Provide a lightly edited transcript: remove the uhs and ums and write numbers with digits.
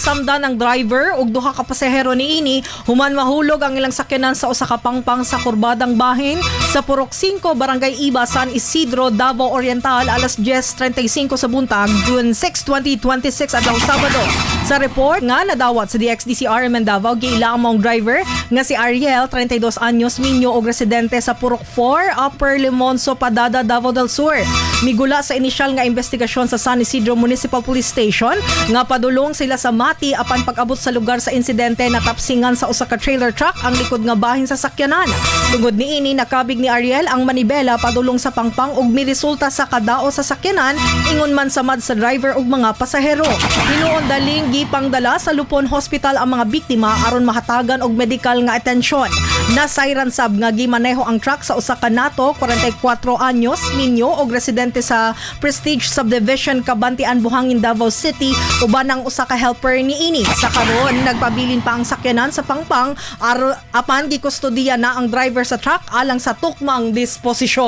Nasamdan ang driver ug duha ka pasahero niini human mahulog ang ilang sakyanan sa usa ka pangpang sa kurbadang bahin sa Purok 5, Barangay Iba, San Isidro, Davao Oriental alas 10:35 sa buntag, June 6, 2026, adlaw Sabado. Sa report nga nadawat sa DXDC RMN Davao, giila ang maong driver nga si Ariel, 32 anyos, minyo og residente sa Purok 4, Upper Limonso, Padada, Davao del Sur. Migula sa inisyal nga investigasyon sa San Isidro Municipal Police Station nga padulong sila sa Mati, apan pag-abot sa lugar sa insidente, natapsingan sa usa ka trailer truck ang likod nga bahin sa sakyanan. Tungod niini, nakabig ni Ariel ang manibela padulong sa pangpang ug miresulta sa kadao sa sakyanan, ingon man samad sa driver ug mga pasahero. Hinuon daling gipangdala sa Lupon Hospital ang mga biktima aron mahatagan og medikal nga atensyon. Nasayran sab nga gimaneho ang truck sa usa ka nato, 44 anyos, minyo og residente sa Prestige Subdivision, Cabantian, Buhangin, Davao City, uban ang usa ka helper niini. Sa karon, nagpabilin pa ang sakyanan sa pangpang apan gikustodiya na ang driver sa truck alang sa tukmang disposisyon.